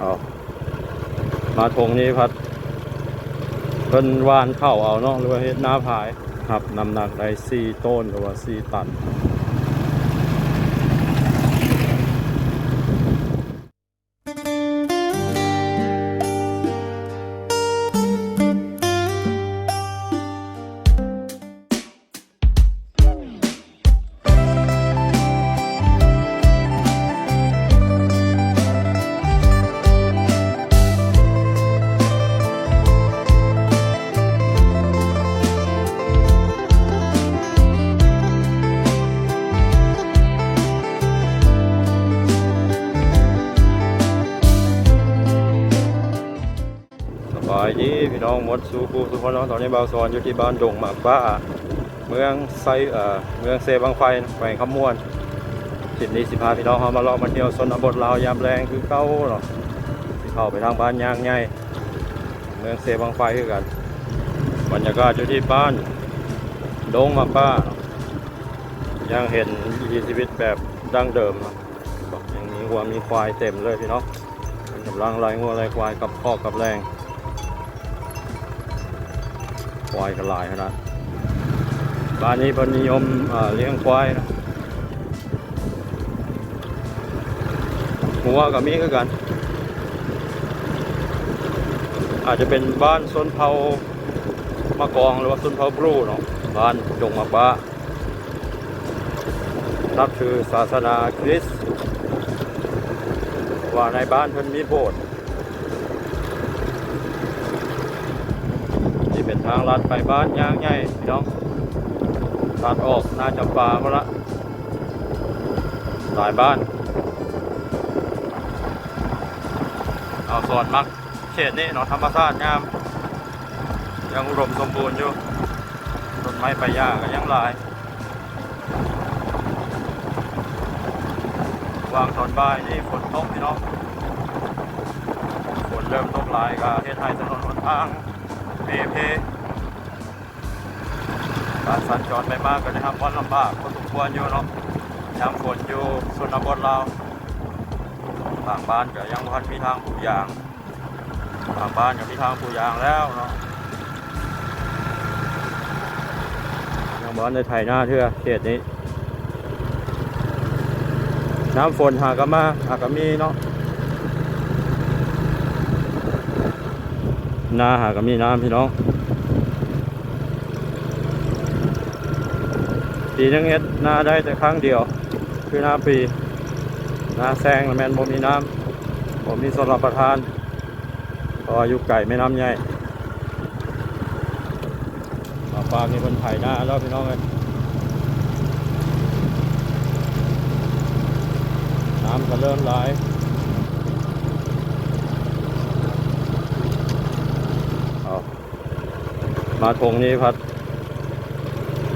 ເອົາ ມາທົ່ງນີ້ພັດ ເພິ່ນຫວ່ານເຂົ້າເອົາເນາະ ຫຼືວ່າເຮັດນາພາຍ ຮັບນ້ຳໜັກໄດ້ສີ່ໂຕນ ຫຼືວ່າສີ່ຕັນ. ສະບາຍດີພີ່ນ້ອງໝົດສູ່ຜູ້ສູ່ຄົນເນາະ. ຕອນນີ້ບ່າວສອນຢູ່ທີ່ບ້ານດົງໝາກປ້າ ເມືອງໄຊ ເອີ ເມືອງເຊບັ້ງໄຟ ແຂວງຄຳມ່ວນ. ຄລິບນີ້ຊິພາພີ່ນ້ອງເຮົາມາເລາະມາທ່ຽວຊົນນະບົດລາວຍາມແລງຄືເກົ່າເນາະ. ຊິເຂົ້າໄປທາງບ້ານຍາງໃຫຍ່ ເມືອງເຊບັ້ງໄຟຄືກັນ. ບັນຍາກາດຢູ່ທີ່ບ້ານດົງໝາກປ້າເນາະ ຍັງເຫັນວິຖີຊີວິດແບບດັ້ງເດີມເນາະ. ຍັງມີງົວມີຄວາຍເຕັມເລີຍພີ່ນ້ອງ. ເພິ່ນກຳລັງໄລ່ງົວໄລ່ຄວາຍກັບຄອກກັບແລງ. ຄວາຍກໍຫຼາຍຂະໜາດ. ບ້ານນີ້ເພິ່ນນິຍົມ ເອີ ລ້ຽງຄວາຍນະ. ງົວກໍມີຄືກັນ. ອາດຈະເປັນບ້ານຊົນເຜົ່າມະກອງ ຫຼືວ່າຊົນເຜົ່າບຣູເນາະ. ບ້ານດົງໝາກປ້າ ນັບຖືສາສະໜາຄຣິສ. ວ່າໃນບ້ານເພິ່ນມີໂບດ. ນີ້ເປັນທາງລັດໄປບ້ານຍາງໃຫຍ່ພີ່ນ້ອງ. ຕັດອອກນາຈຳປາພຸ້ນລະ ຫຼາຍບ້ານ. ເອົາ ສອນມັກເຂດນີ້ເນາະ ທຳມະຊາດງາມ ຍັງອຸດົມສົມບູນຢູ່. ຕົ້ນໄມ້ໃບຫຍ້າກໍຍັງຫຼາຍ. ຫວ່າງຕອນບ່າຍນີ້ຝົນຕົກພີ່ນ້ອງ. ຝົນເລີ່ມຕົກຫຼາຍກໍເຮັດໃຫ້ຖະໜົນຫົນທາງເປ່ເພ. ການສັນຈອນໄປມາກໍໄດ້ຮັບຄວາມລຳບາກພໍສົມຄວນຢູ່ເນາະ. ຍາມຝົນຢູ່ຊົນນະບົດລາວ ບາງບ້ານກໍຍັງບໍ່ທັນມີທາງປູຢາງ. ບາງບ້ານກໍມີທາງປູຢາງແລ້ວເນາະ. ຍັງບໍ່ທັນໄດ້ໄຖນາເທື່ອເຂດນີ້. ນ້ຳຝົນຫາກໍມາ ຫາກໍມີເນາະ. ນາຫາກໍມີນ້ຳພີ່ນ້ອງ. ປີໜຶ່ງເຮັດນາໄດ້ແຕ່ຄັ້ງດຽວ ຄືນາປີ. ນາແຊງລະແມ່ນບໍ່ມີນ້ຳ ບໍ່ມີຊົນລະປະທານ ເພາະວ່າຢູ່ໄກແມ່ນ້ຳໃຫຍ່. ມາປານນີ້ເພິ່ນໄຖນາແລ້ວພີ່ນ້ອງເອີຍ. ນ້ຳກໍເລີ່ມຫຼາຍ. ເອົາ ມາທົ່ງນີ້ພັດ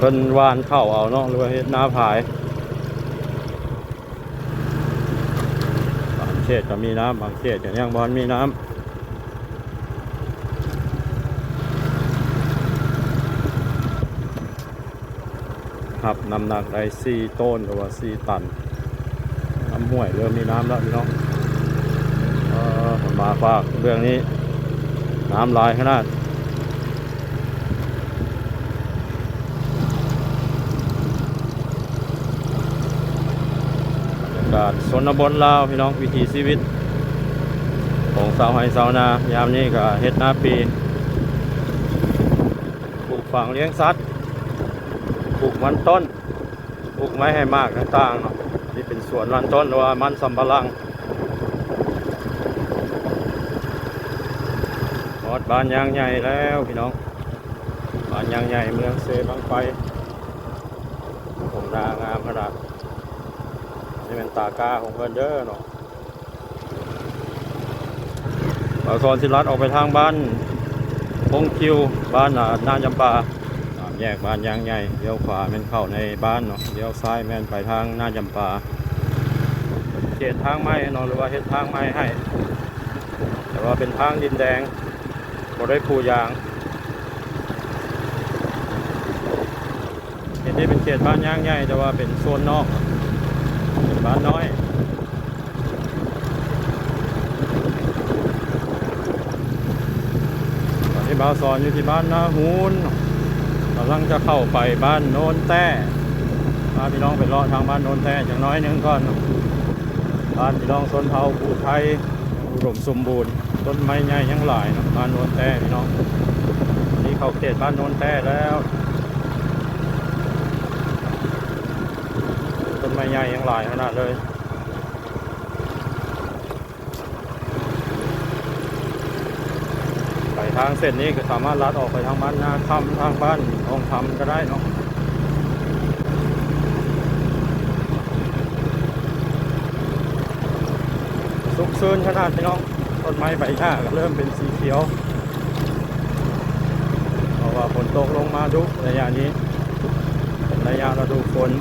ເພິ່ນຫວ່ານເຂົ້າເອົາເນາະ ຫຼືວ່າເຮັດນາພາຍ. ບາງເຂດກໍມີນ້ຳ ບາງເຂດກໍຍັງບໍ່ທັນມີນ້ຳ. ຮັບນ້ຳໜັກໄດ້ສີ່ໂຕນ ຫຼືວ່າສີ່ຕັນ. ນ້ຳຫ້ວຍເລີ່ມມີນ້ຳແລ້ວພີ່ນ້ອງ. ເອີ ມາຝາກເບື້ອງນີ້ ນ້ຳຫຼາຍຂະໜາດ. ບັນຍາກາດຊົນນະບົດລາວພີ່ນ້ອງ, ວິຖີຊີວິດຂອງຊາວໄຮ່ຊາວນາ. ຍາມນີ້ກໍເຮັດນາປີ ປູກຝັງລ້ຽງສັດ, ປູກມັນຕົ້ນ, ປູກໄມ້ໃຫ້ໝາກຕ່າງໆເນາະ. ນີ້ເປັນສວນມັນຕົ້ນ ຫຼືວ່າມັນສຳປະຫຼັງ. ຮອດບ້ານຍາງໃຫຍ່ແລ້ວພີ່ນ້ອງ, ບ້ານຍາງໃຫຍ່ ເມືອງເຊບັ້ງໄຟ. ທົ່ງນາງາມຂະໜາດ. ນີ້ແມ່ນຕາກ້າຂອງເພິ່ນເດີເນາະ. ບ່າວສອນຊິລັດອອກໄປທາງບ້ານໂພງຄິວ, ບ້ານ ອາ ນາຈຳປາ. ສາມແຍກບ້ານຍາງໃຫຍ່, ລ້ຽວຂວາແມ່ນເຂົ້າໃນບ້ານເນາະ, ລ້ຽວຊ້າຍແມ່ນໄປທາງນາຈຳປາ. ເຂດທາງໃໝ່ເນາະ ຫຼືວ່າເຮັດທາງໃໝ່ໃຫ້, ແຕ່ວ່າເປັນທາງດິນແດງ, ບໍ່ໄດ້ປູຢາງ. ເຂດນີ້ເປັນເຂດບ້ານຍາງໃຫຍ່, ແຕ່ວ່າເປັນໂຊນນອກ, ເປັນບ້ານນ້ອຍ. ບ່າວສອນຢູ່ທີ່ບ້ານນາຫູນ ກຳລັງຈະເຂົ້າໄປບ້ານໂນນແຕ້ ພາພີ່ນ້ອງໄປເລາະທາງບ້ານໂນນແຕ້ຈັກໜ້ອຍໜຶ່ງກ່ອນ. ບ້ານພີ່ນ້ອງຊົນເຜົ່າຜູ້ໄທ ອຸດົມສົມບູນ ຕົ້ນໄມ້ໃຫຍ່ຍັງຫຼາຍເນາະ ບ້ານໂນນແຕ້ພີ່ນ້ອງ. ນີ້ເຂົ້າເຂດບ້ານໂນນແຕ້ແລ້ວ ຕົ້ນໄມ້ໃຫຍ່ຍັງຫຼາຍຂະໜາດເລີຍ. ໄປທາງເສັ້ນນີ້ກໍສາມາດລັດອອກໄປທາງບ້ານນາຄຳ ທາງບ້ານໜອງຄຳກໍໄດ້ເນາະ. ຊຸກຊື່ນຂະໜາດພີ່ນ້ອງ ຕົ້ນໄມ້ໃບຫຍ້າກໍເລີ່ມເປັນສີຂຽວ ເພາະວ່າຝົນຕົກລົງມາດຸໄລຍະນີ້ ເປັນໄລຍະລະດູຝົນ.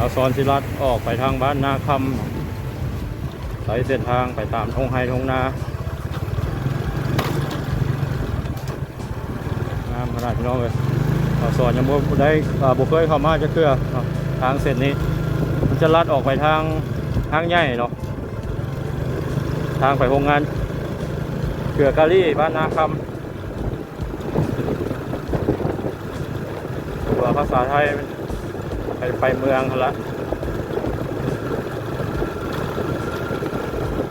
ອາສອນຊິລັດອອກໄປທາງບ້ານນາຄຳ ໃຊ້ເສັ້ນທາງໄປຕາມທົ່ງໄຮ່ທົ່ງນາ ງາມຂະໜາດພີ່ນ້ອງເອີຍ. ອາສອນຍັງບໍ່ໄດ້ ອ່າ ບໍ່ເຄີຍເຂົ້າມາຈັກເທື່ອເນາະ ທາງເສັ້ນນີ້ ມັນຈະລັດອອກໄປທາງ ທາງໃຫຍ່ເນາະ ທາງໄປໂຮງງານເກືອກາລີ ບ້ານນາຄຳ. ຕົວພາສາໄທໄປ ໄປເມືອງຫັ້ນລະ ວິ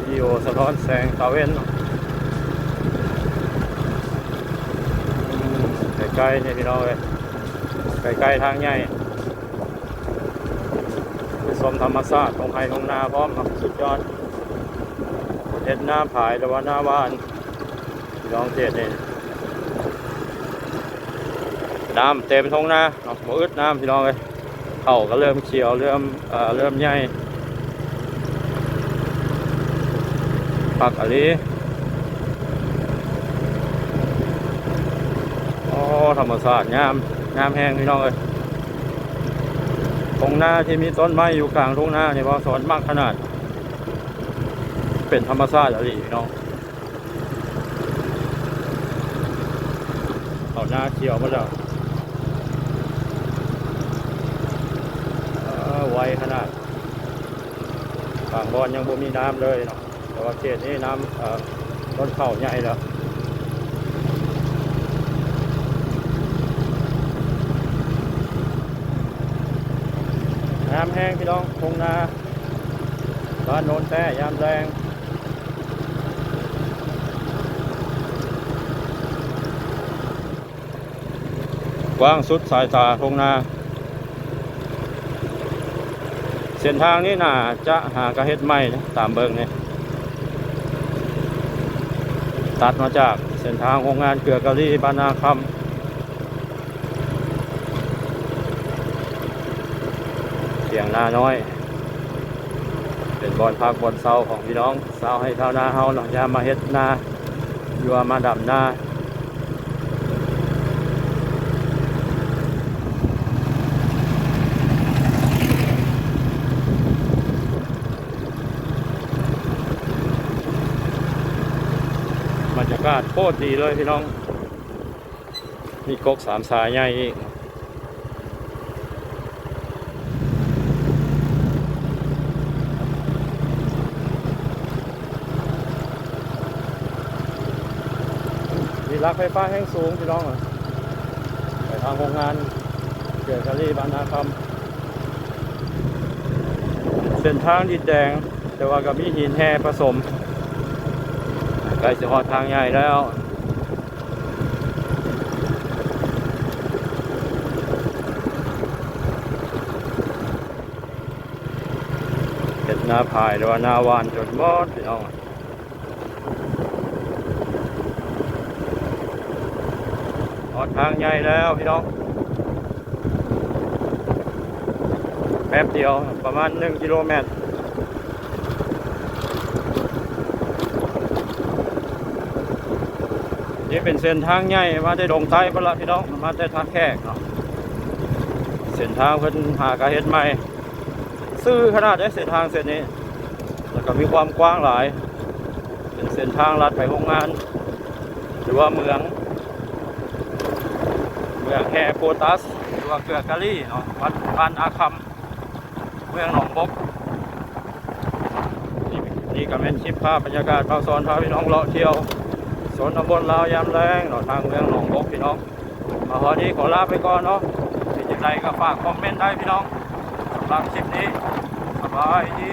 ດີໂອສະທ້ອນແສງຕາເວັນ ໃກ້ໆ ນີ້ພີ່ນ້ອງເອີຍ ໃກ້ໆ ທາງໃຫຍ່ ໄປຊົມທຳມະຊາດ ທົ່ງໄຮ່ທົ່ງນາພ້ອມເນາະ ສຸດຍອດ ເຮັດນາຜາຍ ຫຼືວ່ານາຫວ່ານ ພີ່ນ້ອງເຂດນີ້ ນ້ຳເຕັມທົ່ງນາເນາະ ບໍ່ອຶດນ້ຳພີ່ນ້ອງເອີຍ. ເຂົ້າກໍເລີ່ມຂຽວ ເລີ່ມ ເອີ ເລີ່ມໃຫຍ່ ຄັກອີ່ຫຼີ. ໂອ້ ທຳມະຊາດງາມ ງາມແຮງພີ່ນ້ອງເອີຍ. ທົ່ງນາທີ່ມີຕົ້ນໄມ້ຢູ່ກາງທົ່ງນານີ້ ບ່າວສອນມັກຂະໜາດ ເປັນທຳມະຊາດອີ່ຫຼີພີ່ນ້ອງ. ເຂົ້ານາຂຽວໝົດແລ້ວ ເອີ ໄວຂະໜາດ. ບາງບ່ອນຍັງບໍ່ມີນ້ຳເລີຍເນາະ ແຕ່ວ່າເຂດນີ້ນ້ຳ ເອີ ຕົ້ນເຂົ້າໃຫຍ່ແລ້ວ ງາມແຮງພີ່ນ້ອງ. ທົ່ງນາບ້ານໂນນແຕ້ຍາມແລງ ກວ້າງສຸດສາຍຕາທົ່ງນາ. ເສັ້ນທາງນີ້ໜ້າຈະຫາກະເຮັດໃໝ່ ຕາມເບິ່ງນີ້ ຕັດມາຈາກເສັ້ນທາງໂຮງງານເກືອກາລີ ບ້ານນາຄຳ. ຖຽງນານ້ອຍ ເປັນບ່ອນພັກບ່ອນເຊົາຂອງພີ່ນ້ອງຊາວໄຮ່ຊາວນາເຮົາເນາະ ຍາມມາເຮັດນາ ຢູ່ວ່າມາດຳນາ. າດໂຄດດີເລີຍພີ່ນ້ອງ. ມີກົກສາມສາຍໃຫຍ່ອີກ. ມີຫຼັກໄຟຟ້າແຮງສູງພີ່ນ້ອງ ໄປທາງໂຮງງານເກືອກາລີບ້ານນາຄຳ. ເສັ້ນທາງດິນແດງ ແຕ່ວ່າກໍມີຫີນແຮ່ປະສົມ. ໃກ້ຊິຮອດທາງໃຫຍ່ແລ້ວ. ເຮັດນາພາຍ ຫຼືວ່ານາຫວ່ານຈົນໝົດພີ່ນ້ອງ. ຮອດທາງໃຫຍ່ແລ້ວພີ່ນ້ອງ. ແປັບດຽວ ປະມານໜຶ່ງກິໂລແມັດ. ນີ້ເປັນເສັ້ນທາງໃຫຍ່ມາແຕ່ດົງໃຕ້ພຸ້ນລະພີ່ນ້ອງ, ມາແຕ່ທ່າແຂກເນາະ. ເສັ້ນທາງເພິ່ນຫາກະເຮັດໃໝ່ ຊື່ຂະໜາດເດ້ ເສັ້ນທາງເສັ້ນນີ້, ແລ້ວກໍມີຄວາມກວ້າງຫຼາຍ. ເປັນເສັ້ນທາງລັດໄປໂຮງງານ ຫຼືວ່າເມືອງ ເມືອງແຮ່ໂປຕັສ ຫຼືວ່າເກືອກາລີເນາະ, ວັດ ບ້ານນາຄຳ ເມືອງໜອງບົກ. ນີ້ ນີ້ກໍແມ່ນຄລິບພາບບັນຍາກາດ ບ່າວສອນພາພີ່ນ້ອງເລາະທ່ຽວຊົນນະບົດລາວຍາມແລງເນາະ ທາງເມືອງໜອງບົກພີ່ນ້ອງ. ມາຮອດນີ້ຂໍລາໄປກ່ອນເນາະ, ເປັນຈັ່ງໃດກໍຝາກຄອມເມັນໄດ້ພີ່ນ້ອງ. ສຳລັບຄລິບນີ້ ສະບາຍດີ.